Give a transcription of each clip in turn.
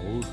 Tsuag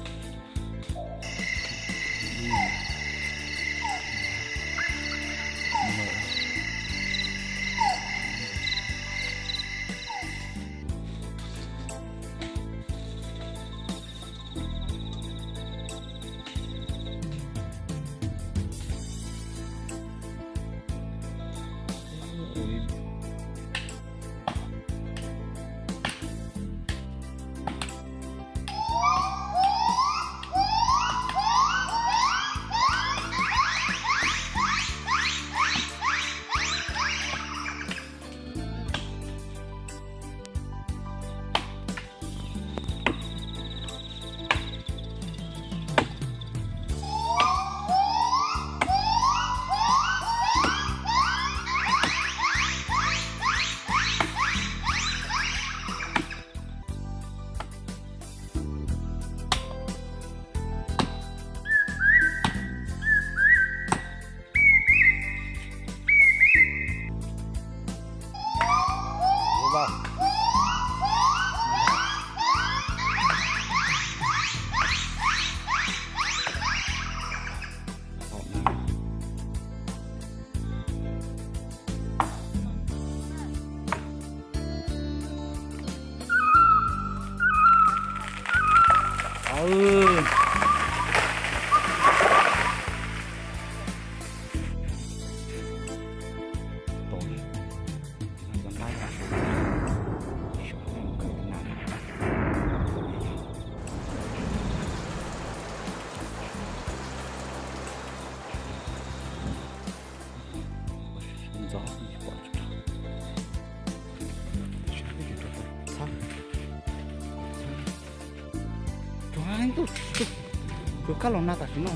kab los na tam sim no.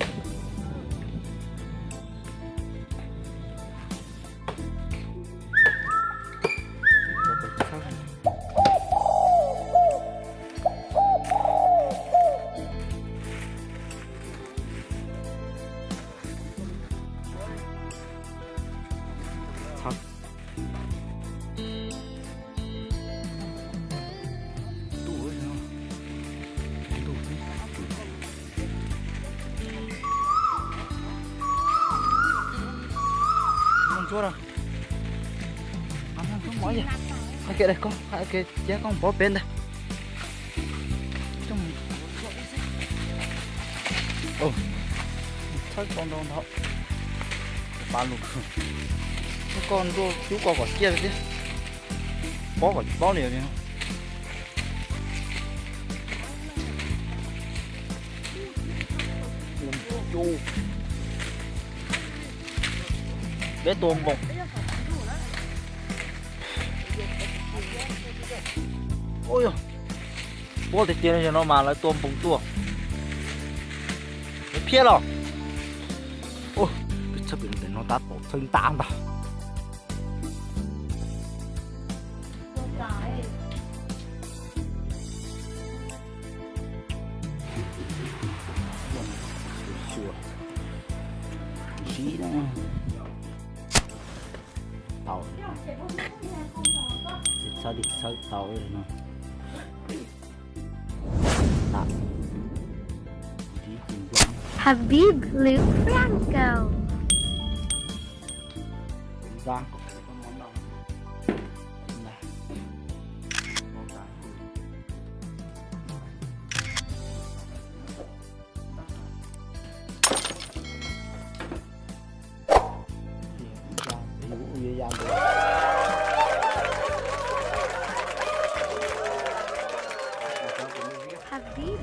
Hais kiag, hais kiag koj pov peb ntag. Txhawb tau ntau ntau. Pa lus, koj ntuj cub koj kom ciaj thiab, pob kom tsis paub li. Peb tua npoos. Ua yog, pob tiag tiag no mas lawv tua npoos tuaj. Lawv phiab los. Peb txhawb pem no tes no tab tom txhawb ntab ntag. Tau. Txhawb tau no. Habib Luke Franco. Habib.